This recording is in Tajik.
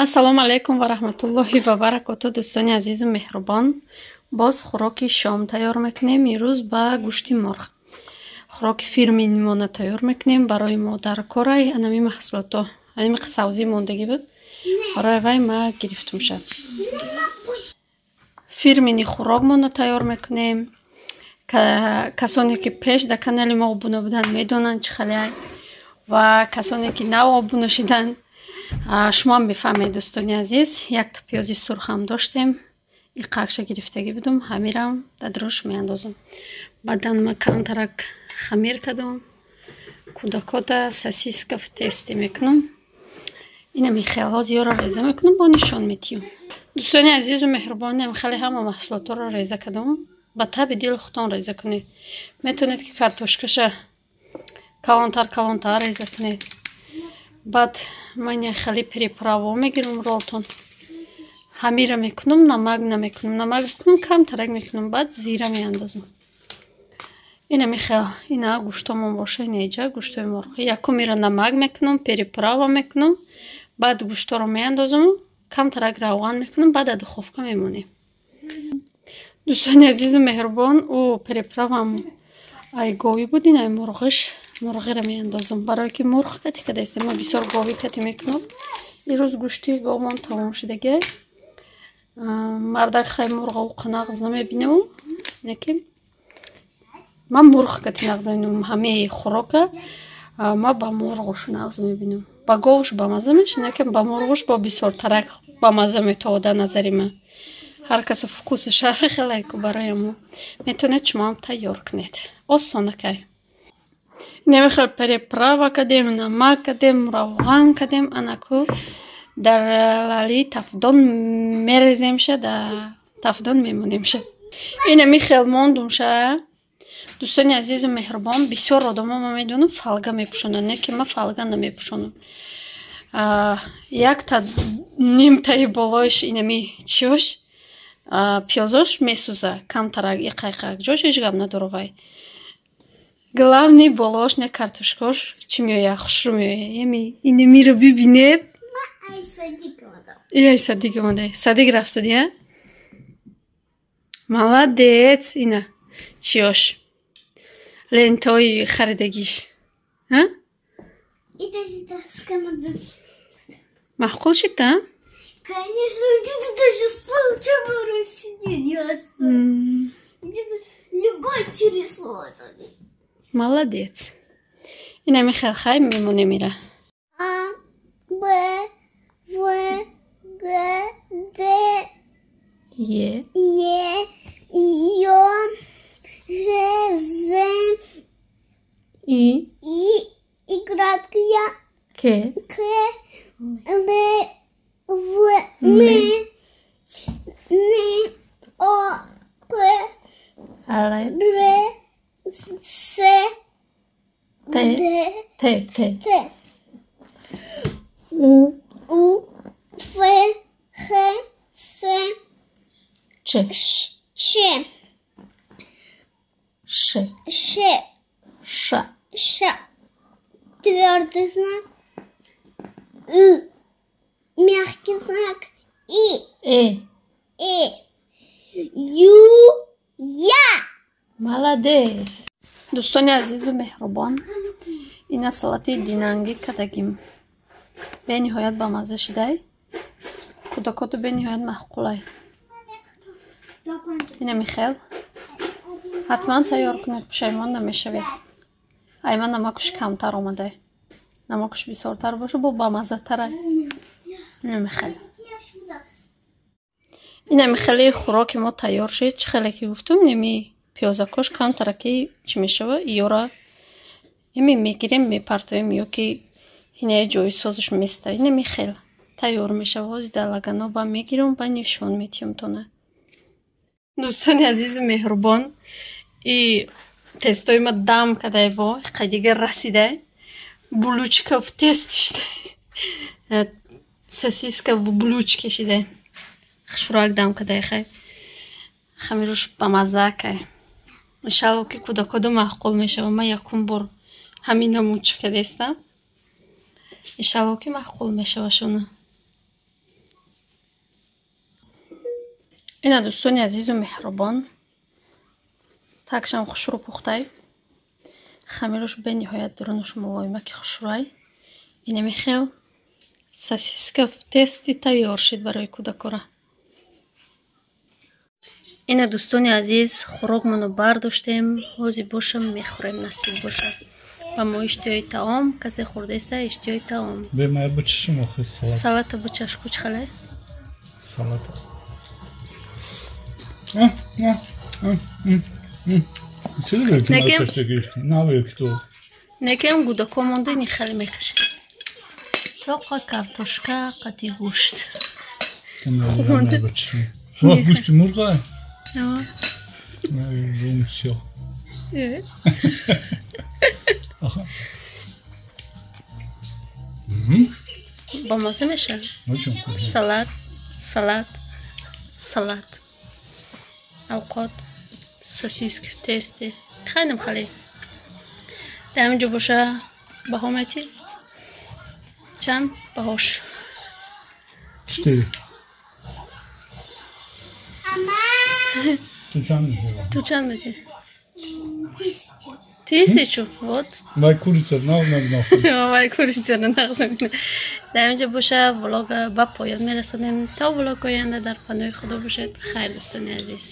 Ассалому алайкум ва раҳматуллоҳи ва баракоту, дӯстони азизу меҳрубон. Боз хӯроки шом тайёр мекунем. Имрӯз ба гӯшти мурғ хӯроки фирменимона тайёр мекунем. Барои мо дар корай анами маҳсулото, анами савзӣ мондагӣ буд, барои вай ма гирифтумша. Фирмени хӯрокмонро тайёр мекунем. Касоне ки пеш дар канали мо обуна буданд, медонанд, чӣ хеле, ва касоне ки нав обуна шиданд, шумоам мефаҳмед. Дӯстони азиз, якта пиёзи сурхам доштем, иқакша гирифтагӣ будум, ҳамирам дар меандозам. Баъдан ма камтарак хамир кардум, кӯдакота сосиска в тесте мекунам. Инами хел ҳозир ёро реза мекунам, бо нишон метиҳам. Дӯстони азизу меҳрубон, хеле ҳама маҳсулотҳоро реза кардам. Ба таби дили худтон реза кунед. Метавонед, ки картошкаша калонтар калонтар реза кунед. Баъд ман хеле приправа мегирам, Ролтон, ҳамира мекунам, намак намекунам, намак бикунам, камтарак мекунам, баъд зира меандозам. Инами хел ина гӯштомон боша, инаиҷа гӯштои мурғ. Якумира намак мекунам, приправа мекунам, баъд гӯшторо меандозам, камтарак равған мекунам, баъд дар духовка мемонем. Дӯстони азизу меҳрубон, ӯ приправам ай говӣ буд, ин ай мурғиш, мурғиро меандозам, барое ки мурғ кати кадаистем. Ма бисёр говӣ кати мекунам. Ирӯз гӯшти говмон тамом шудагиай. Мардак хай мурға уқа нағз намебинаву, лекин ман мурғ кати нағз мебинам. Ҳамаи хӯрока ма ба мурғуш нағз мебинам. Ба говуш бамаза мешин, лекин ба мурғуш бо бисёртарак бамаза метавад дар назари ман. Ҳар каса вкусаш ҳар хелайку. Барои мо метавонед шумоам тайёр кунед, осонакай. Немехел приправа кардем, намак кардем, равған кардем, анаку дар лали тафдон мереземша, дар тафдон мемонемша. Инами хел мондумша. Дӯстони азизу меҳрубон, бисёр одамо, ма медонам, фольга мепӯшонанд, не ки ма фольга намепӯшонам. Якта нимтаи болоиш, инами чиош, пиёзош месӯза камтарак, иқайқак ҷош ҳеҷ гап надора. Вай главный болош, не, картошкош чӣ меояд, хушрӯ меояд. Еми инамиро бибинед. Ай, садик омада, садик рафтуди, а молодец. Ина чиёш, лентаҳои харидагиш. А маъқул шид, а? Конечно, где-то даже сидит. Любой через слово. Молодец. Инами хел хай мемонем ира. А, Б, В, Г, Д, Е, Е, Ё, Ж, З, И, И, И краткая, К, К, Л, В, Н, Н, О, П, Р, Р, С, Т, Д, Т, Т, Т, У, У, Ф, Х, С, Ч, Ч, Ш, Ш, Ш, Ш. Твердый знак. Ы. Мягкий знак. И. Э. Э. Ю. Я. Молодец. Дӯстони азизу меҳрубон, ина салати динангӣ кардагим. Бениҳоят бамазза шидай. Кӯдакоту бениҳоят маъқулай. Инами хел. Ҳатман тайёр кунед, пушаймон намешавед. Ай ман намакуш камтар омадай. Намакуш бисёртар боша, бо бамаззатарай. Инами хел. Инами хеле хӯроки мо тайёр шид. Чӣ хеле ки гуфтум, неми пиёзакош камтараки чӣ мешава, ёра еми мегирем, мепартоем, ё ки инаи ҷои созаш места. Инами хел тайёр мешава. Ҳозир дар лагано ба мегирам, ба нишон метиҳам тона. Дӯстони азизу меҳрубон, и тестои ма дам кадай, бо иқа дигар расидай. Булочка в тесте шидай. Сосиска в булочке шидай. Хушрӯак дам кадай, хай. Хамируш бамазза кай. Иншалло, ки кӯдакоду маъқул мешава. Ман якум бор ҳамин намудча кадестам. Иншалло, ки маъқул мешава шуна. Ина, дӯстони азизу меҳрубон, такшам хушрӯ пухтай, хамирош бениҳоят дарунаш мулоимаки хушрӯай. Инами хел сосиска в тесте тайёр шид барои кӯдакора. Ина, дӯстони азиз, хӯрокмоно бардоштем, ҳозир бошам мехӯрем, насиб бошад ба мо иштиҳои таом. Касе хӯрдаиста иштиҳои таом? Салата бучаш кучхале. Салата. Некем гудако монда, ини хеле мекашем. Тоқа картошка қати гӯшт. Гӯшти мурға? Рум сиёҳ. Ба мазза мешавад. Салат, салат, салат. Авқот сосиски в тесте. Хайнам хали. Дар ҳаминҷо боша баҳо метӣ? Чанд баҳош? 4. Ту чанд медиҳӣ? Ту чанд медиҳӣ? 1000. Вот. Вай курица нав нав. Вай курица нағз. Дар ҳаминҷо боша влога ба поён мерасонем. То влог оянда дар паноҳи Худо бошед. Хайр, дӯстони азиз.